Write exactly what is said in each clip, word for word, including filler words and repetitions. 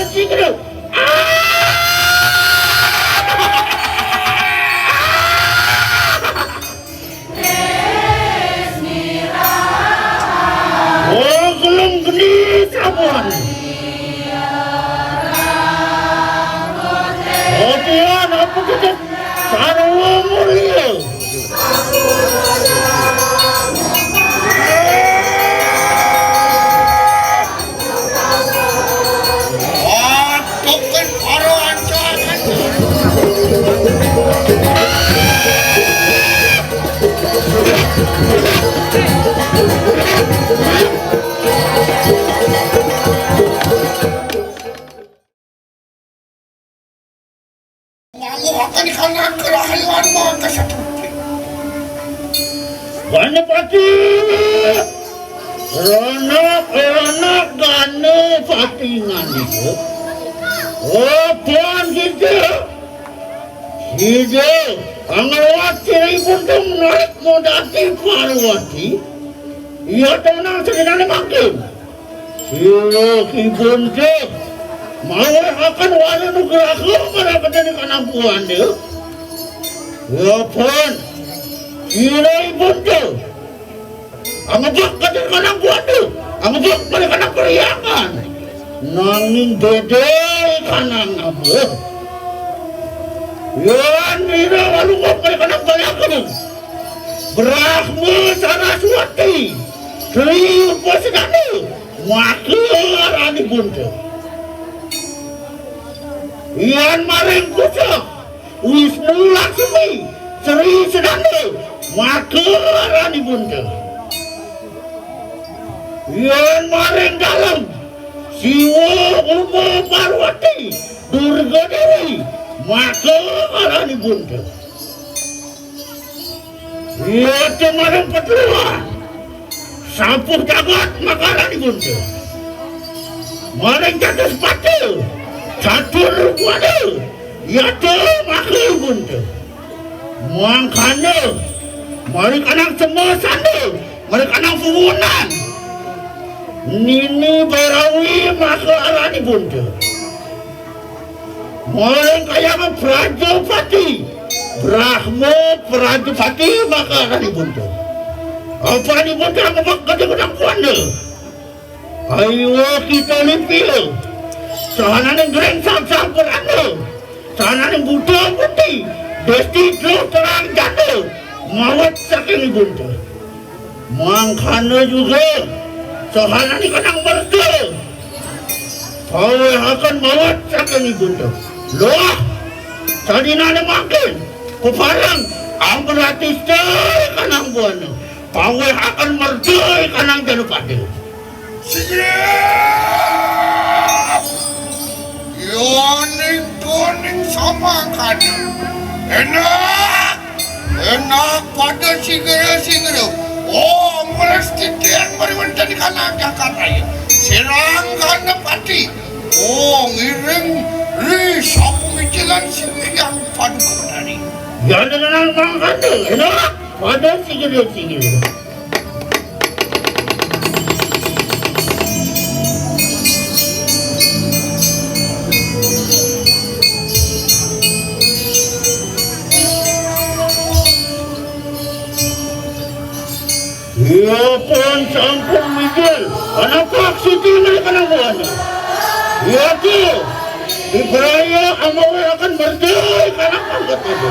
Sigrep. Oh, gelem geni sabuan. Oh, tian apa kita? Sarwa mulia. Manguhaken kana kerahayuan maka satempi. Ganepati, ronak-ronak Ganepati ngandika, "Opan kita, sida angelwat siripun menarik modati Parwati, iya tenang sedinane mangkin." Sira Ki Bonte, mawehake wara nugraha marang kedene kanampuan, ya. Ya pun, sira Ki Bonte, angebak kedene kanampuan, ya. Angebak kedene kanampuan. Nanging dede kanang apa? Yan ira walungguh kedene kanampuan. Brahma Saraswati, Sri Upasedana, maka arani Bonte. Yan maring Kusa, Wisnu Laksmi, Sri Sedana, maka arani Bonte. Yan maring dalem, Siwa Uma Parwati, Durga Dewi, maka arani Bonte. Iya, maring Petruan, sapuh jagat maka arani Bonte. Maring Catus Pata, catur kuada, iya, maka arani Bonte. Mangkana, maring kanang semasana, maring kanang puwunan. Nini Barawi maka arani Bonte. Maring kayang Prajapati, Brahma Prajapati maka arani Bonte. Apanipun ngebek kajeng kuanda. Ayo kita lipil. Sahananing gering sampurana. Sahananing buta putih. Desti terang janda. Mawat saking Bonte. Mangkana juga sahananing kanang merta. Pawehaken mawat saking Bonte. Loh, sadinane mangkin pepareng amberatista kanang buana. Pawehaken merta kanang Janapade. Siap. Yoning tuning samangkana. Enak. Enak pada sigra-sigra. Oh, meres titiang mari wonten di kanang Jakarta ya. Sirang Ganapati. Oh, ngiring ri sapu mikilan sing yang paduka menari. Ya, tenang, mangkana. Enak pada sigra-sigra. Iya pun sampun mijil. Kenapa Siti menawi kanang buana? Iya tu. Ibraya amawe akan merdeka kanang angkat itu.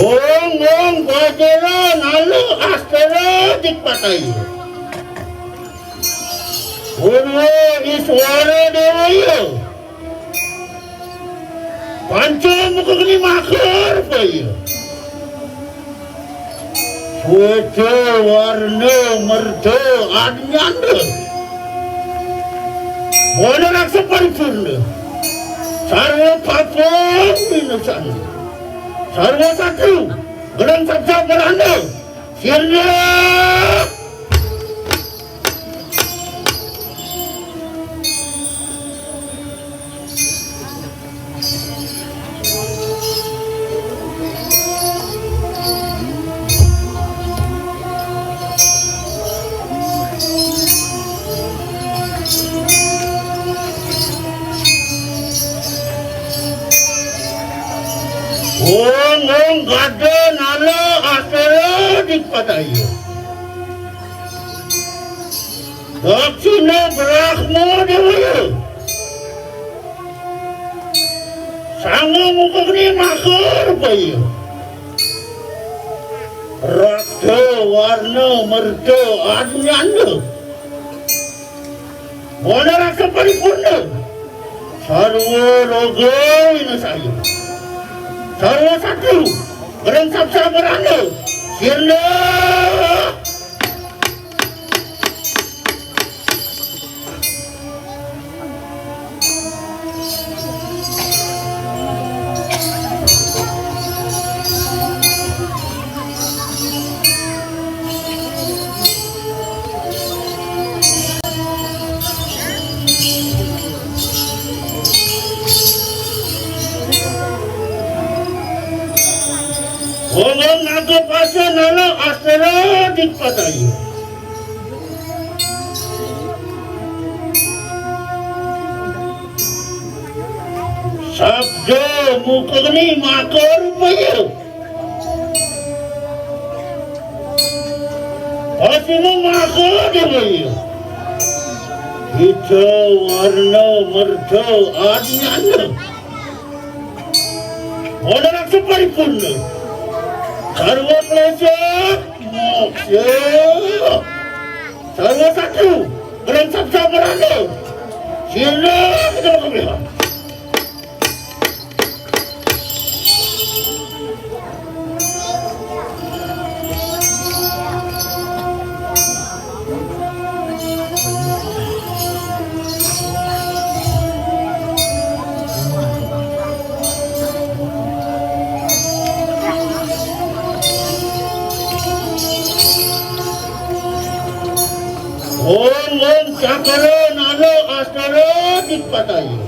Wong, wong, bajera, nalu, astera, dikpatai. Purwa, Iswara, Dewaya. Panca muka geni makar, paya. Sweta, warna, merta, adnyanda. Wana raksa paripurna. Sarwa papa winasana. Sarwa satru. Gereng sapsa marana. Sirna. Ong ong gada nala astara dipataya. Daksina Brahma Dewaya. Sanga mukagni makar baya. Rakta warna merta adnyanda. Wana raksa paripurna. Sarwa roga winasaya. Sarwa satru. Gereng sapsa marana. Sirna. Ong ong naga pasa nala astara dipataya. Sabda mukagni makar baya. Asima makar baya. Hita warna merta adnyanda. Wana raksa paripurna. Sarwa klesa moksha. Sarwa satru. Gereng sapsa marana. Sirna kita makabeha. Ong ong cakra nala astara dipataya.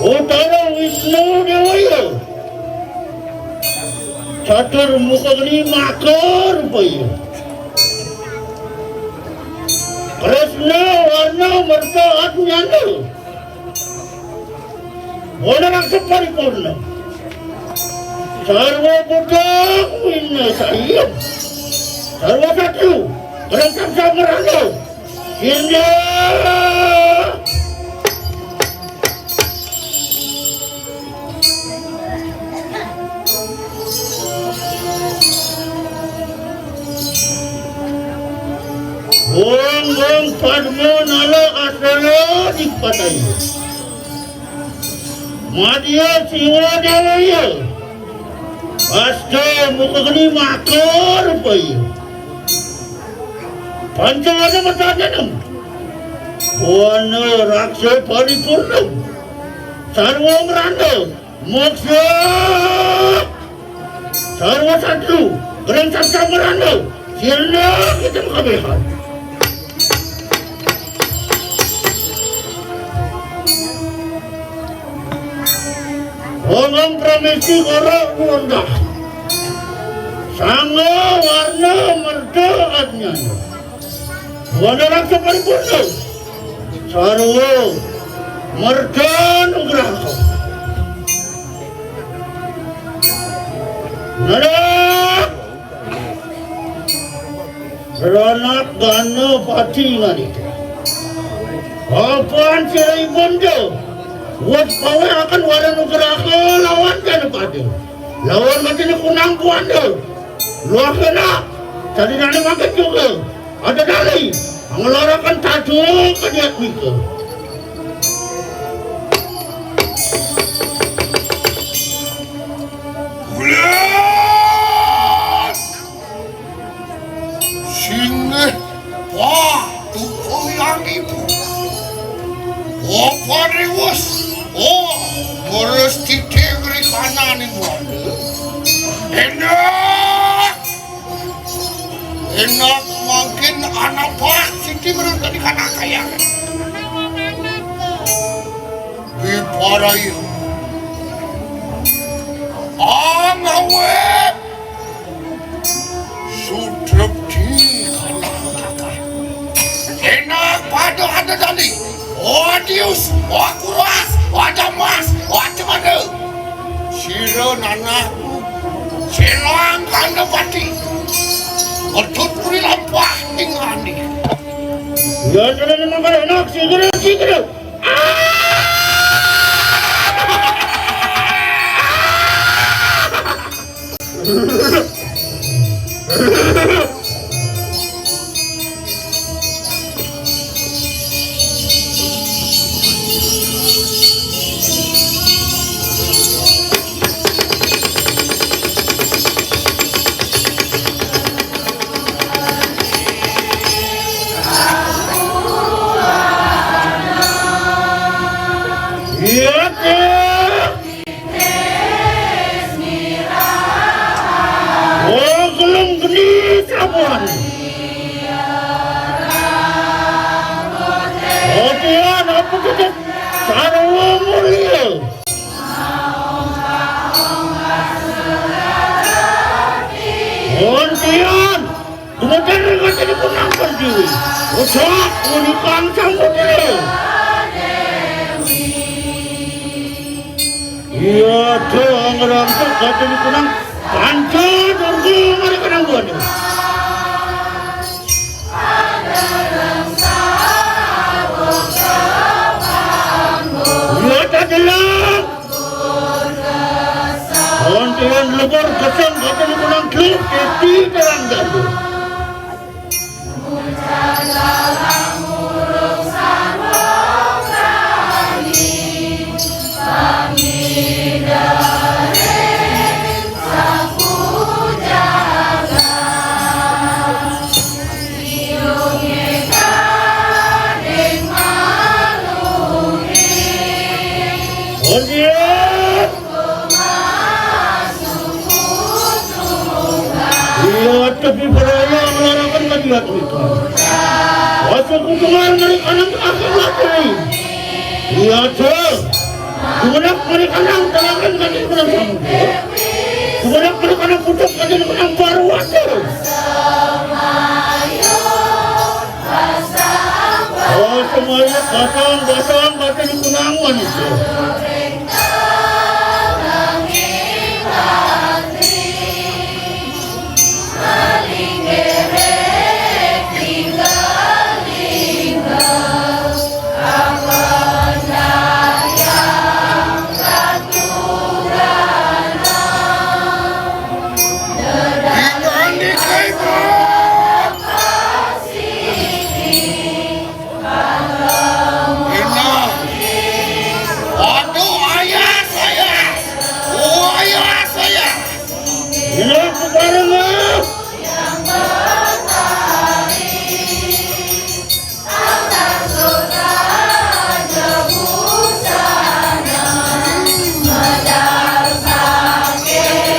Utara Wisnu Dewaya. Catur mukagni makar baya. Kresna warna merta adnyanda. Wana raksa paripurna. Sarwa buta winasaya. Sarwa satru. Gereng sapsa marana. Sirna. Ong ong padma nala astara dipataya. Madya Siwa Dewaya. Asta mukagni makar baya. Pancawarna merta adnyanda. Wana raksa paripurna. Sarwa marana. Moksha. Sarwa satru. Gereng sapsa marana. Sirna kita makabeha. Ong ong pramesti kara wanda. Sanga warna merta adnyanda. Wana raksa paripurna. Sarwa merta nugraha. Nada. Ranak gana pati ngarita. Apan sirai benda. Wat pawai akan wara nugraha lawan gana pada. Lawan mati ni kunang kuanda. Luah kena. Tadi nani makan juga. Ada dali. Mengeluarkan tatu ke dia mika. Bulan. Sing Wah, tukoy ang ibu. Oh, pariwas. Oh, terus titik beri kanan ibu. Enak. Enak mangkin anak pak siti menonton di kanan kaya. Di parai. Ang awet. Sudrep di kalah kakak. Enak pada ada tadi. Odius, Wakuras, Wadamas, Wademana. Sira nanah. Selang kanda pati. Metut puri lampah tingani. Ya, sudah memang pada enak, sih, sudah, sih, sudah. Iya, Kak. Oh, gelem geni sabuan. Oh, Tuhan, apa kita sarwa mulia? Oh, Tuhan, kemudian ringkot ini pun nang perjuwi. Ucap, unikang sang putri. Iya, tuh, ngerangkak kata dikenang panca dorgo mari kenang buahnya. Iya, tak jelas. Kontian lebur gesang kata dikenang klip, keti terang jatuh. Iya, tapi beraya ngelarakan lagi-lagi. Masuk hubungan mereka anak akan mati. Iya, tuh. Kemudian mereka nang telangan kan yang menang kamu. Kemudian mereka nang putus kan yang menang baru aja. Oh, semuanya basang, basang, basang di kunangan itu. Ina. Waduh, ayas, ayas. Oh, ayas, ayas. Ina, sekarang, ah.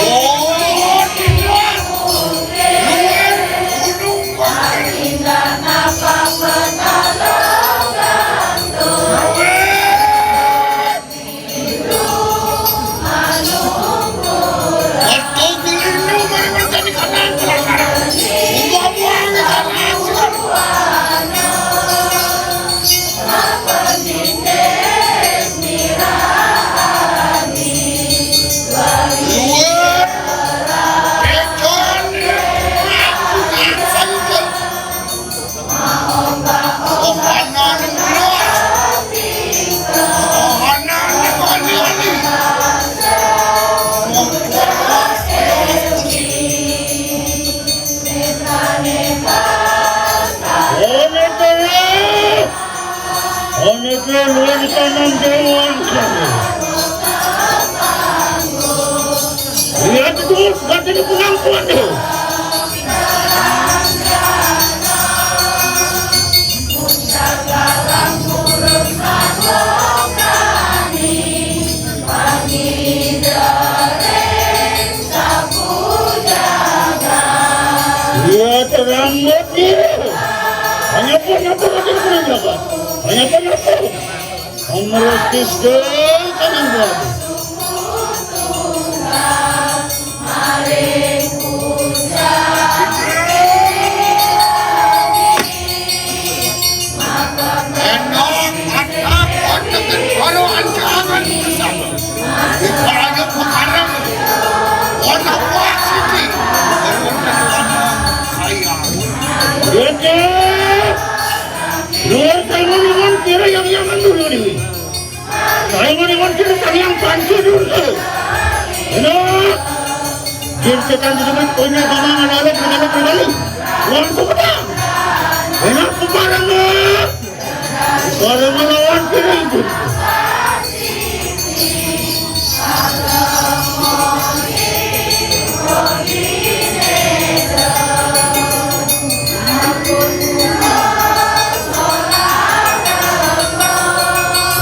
Oh, tidak. Luar. Gunung Bangkali. Ane ke luar sana dewan. Lihat itu, bukan jadi pengampuan itu. Hanya pun apa lagi pun jaga. Hanya pun apa. Ang malastis ka kanang buwan. Enong anak otokin oro ancangan bersama. Di karayo pakarang. Wana wasiti. Wana kaya. Yete. Luar tangan dengan kira yang yang dulu ini. Saya mau dengan kira yang pancu dulu. Enak. Jin setan disebut punya sama anak-anak, anak-anak kembali. Uang sepedak. Enak kepada. Para melawan keribu.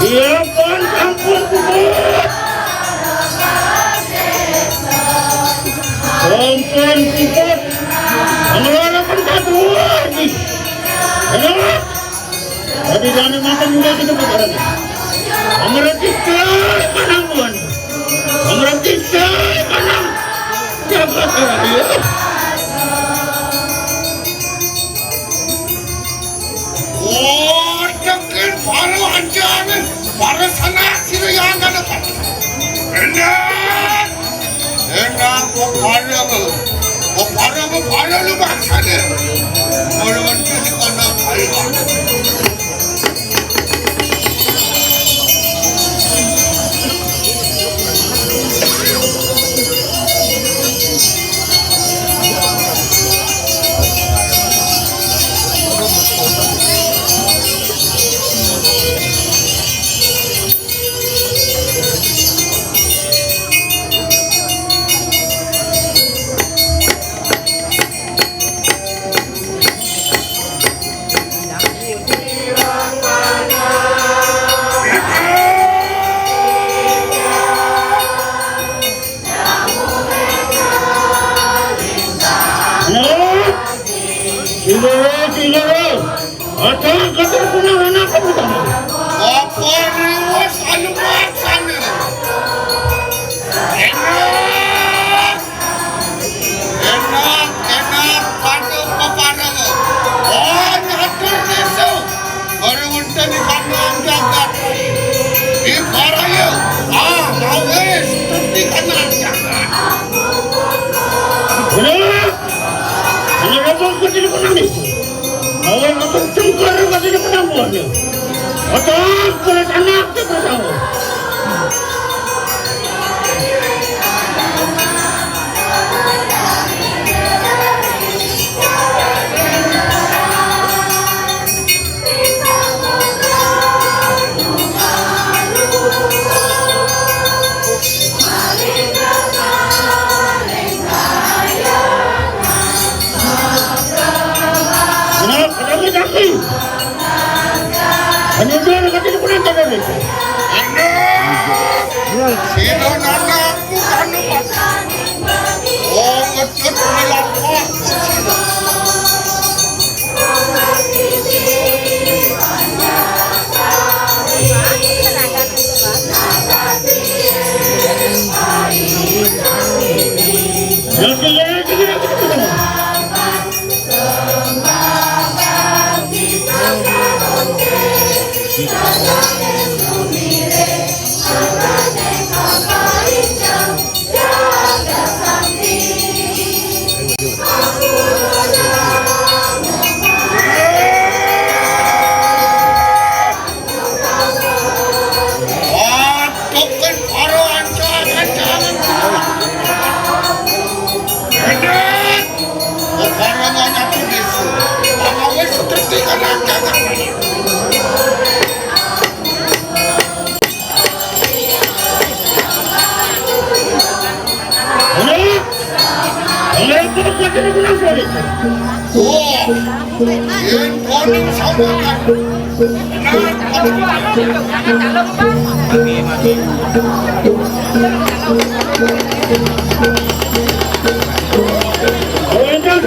Iya, pan, ampun, kubur. Ampun, kubur. Mengeluarkan batu lagi. Enak. Jadi jangan makan juga kita pacaran. Memerhatikan panangan. Memerhatikan panang. Siapa salah dia? Oh, dekin para anjangan, para sanak sira yang ada. Benar. Enggak, kok ada, kok ada, kok ada lu maksudnya. Kalau itu di kandang saya. Atang kater punang anak kamu tamu. Apa riwas anu maksane? Enak, enak, enak, pada pepanang. Oh, nyatur nesu. Baru unten di kandang jagat. Di baraya. Ah, awes, di kandang jagat. Benar. Hanya rapat kecil menangis. Awal akan sengkar masih penampuannya. Otak kulit anak kita tahu. Kenapa? Kenapa kaki? Hanya dia yang kaki pun ada tadi. Anak! Sino nanakmu kanu, Pak? Oh, ngecut melampah. Aduh, kan para ancang-ancangan. Enak. Para nganyatu desa. Pangawis seperti anak-anak. Wah, yen kono sama kan. Wah,